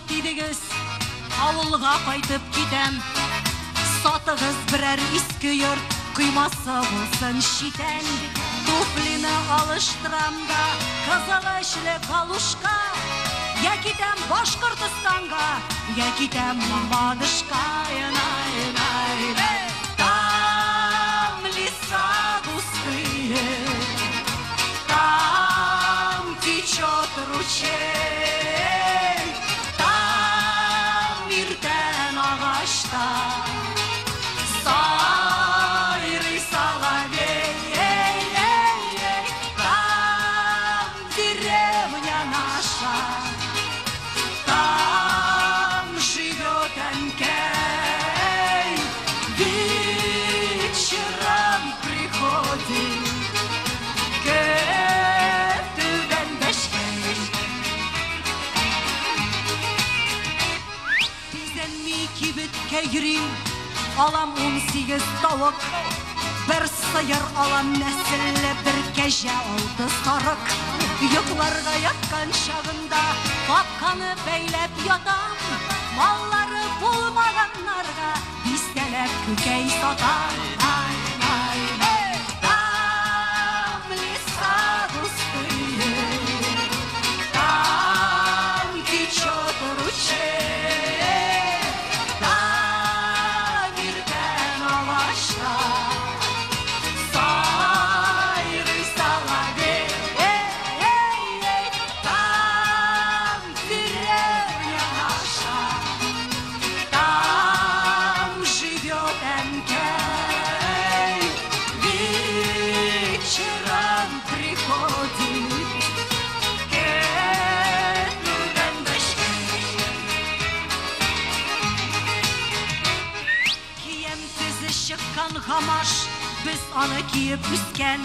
дидегез, авылга кайтып китәм. Сатыгыз берәр иске йорт, коймасы булсын читән. Туфлины алыштырам да, кызыл эчле галушка. Я китәм Башкортостанга, я китәм Мамадышка. Там леса густые, там течет ручей, там иртән агачта сайрый соловей. Там деревня наша, там живет әнкәй. Вечером приходит, көтүдән дәшкән. Тиздән мин кибеткә йөрим, алам 18 тавык, бер сыер алам нәселле, бер кәҗә, алты сарык. Йокларга яткан чагында капканы бәйләп ятам, маллары булмаганнарга дистәләп күкәй сатам. Ай, ай, ай. Там леса густые, там течет ручей, там иртән агачта сайрый соловей. Там деревня наша, там живет әнкәй. Вечером приходит, көтүдән дәшкән. Киям тезе чыккан гамаш, без аны киеп үскән.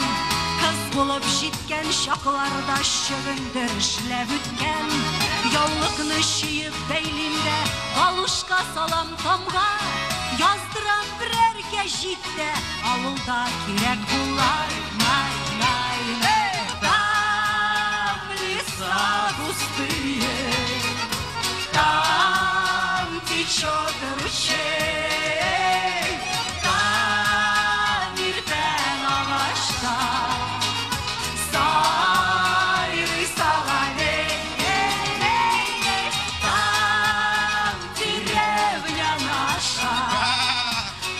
Кыз булып җиткән чакларда чөгендер эшләп үткән. Яулыкны чөеп бәйлим дә, галушка салам тамга. Яздырам берәр гәҗиттә, авылда кирәк була. Най, най, най. Там леса густые, там течет ручей, там иртән агачта сайрый соловей. Там деревня наша,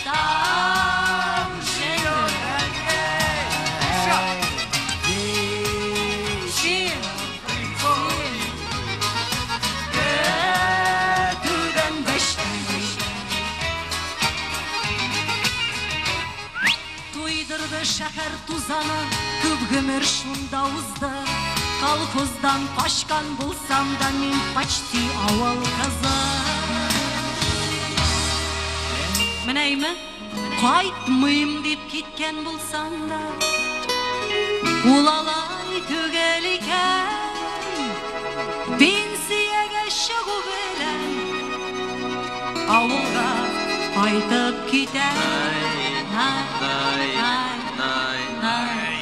там живет әнкәй. Вечером приходит, көтүдән дәшкән. Туйдырды шәһәр тузаны, күп гомер шунда узды. Колхоздан качкан булсам да, мин почти авыл кызы. Менәйме? Кайтмыйм дип киткән булсам да, ул алай түгел икән. Пенсиягә чыгу белән авылга кайтып китәм. Най, Най, най, най, най.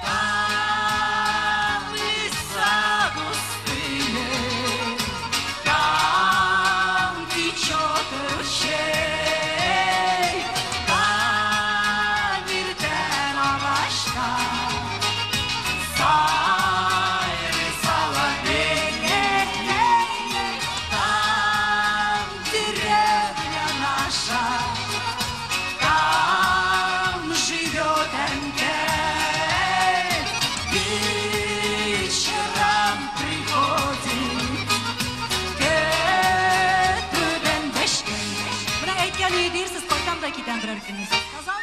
Там леса густые, там течет ручей, там иртән агачта сайрый соловей. Там деревня наша, там живет әнкәй. Вечером приходит, көтүдән дәшкән. Менә әйткән дирсез, кайтам да китәм берәр көнне. Сказал.